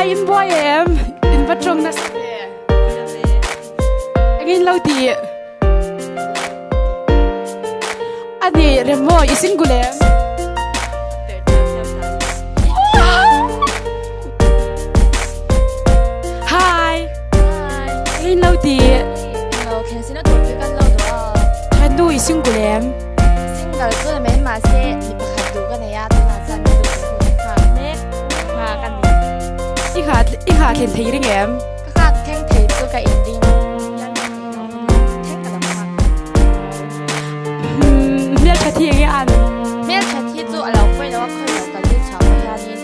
Hi, in buai em? In va tawng nasa ve. Engin lo ti? Ani remo i single em? Hi. Engin lo ti? Lo khen sina tur chu kan lo duh a. Thiannu i single em? Single chu ni mai mahse mi pakhat duh ka nei a, tunah chuan min duh chu nghak mek nghak a ni. I nghah i nghah thlen thei ring em? Ka nghak thleng thei chu ka inring thleng ka lo nghak. Hmeltha thi enge an? Hmeltha thi chu a lo pawi lo a, khawi lo kal hi chhuah pawh hianin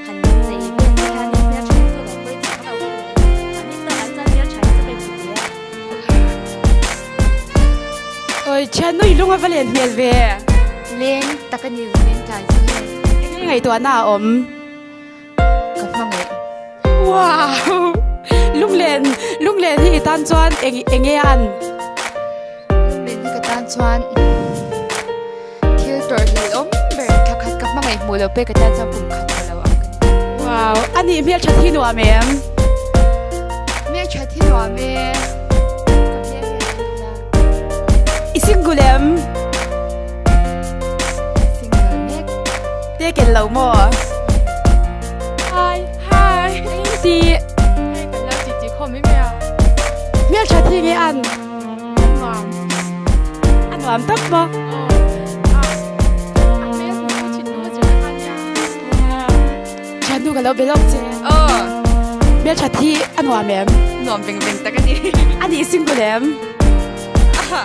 han chei vel te hianin hmeltha hi chu a lo pawi chiang lo. Mahni tawkah chuan hmeltha hi chu ka inti ve a. Oi, thiannu i lung a va len hmel ve. Leng tak a ni leng tlai chu hei. Enge ngaihtuahna a awm? Ka hmangaih. Wow! Lunglen, lunglen hi i tan chuan eng enge an? Lunglen hi ka tan chuan thil tawrh hlelh awm ber thla khat ka hmangaih hmuh loh pek ka tan chuan kum khat hmu lo ang ka ni. Wow! Anih hmelthat hi nuam em? Hmelthat hi nuam e. Ka hmel hian ka duh na. I single em? Single mek. Te ken lo maw? Hi. Hi. Eng ti? Hei kan lo ti ti khawm i mia. Hmelthat hi nge an? A nuam. A nuam tak maw? Aw. A a hmel hmuh chu thinlung a zir na kha nia. Thiannu ka lo be lawk che. Aw. Hmelthat hi a nuam em? Nuam veng veng tak a ni. A nih single em? Aha.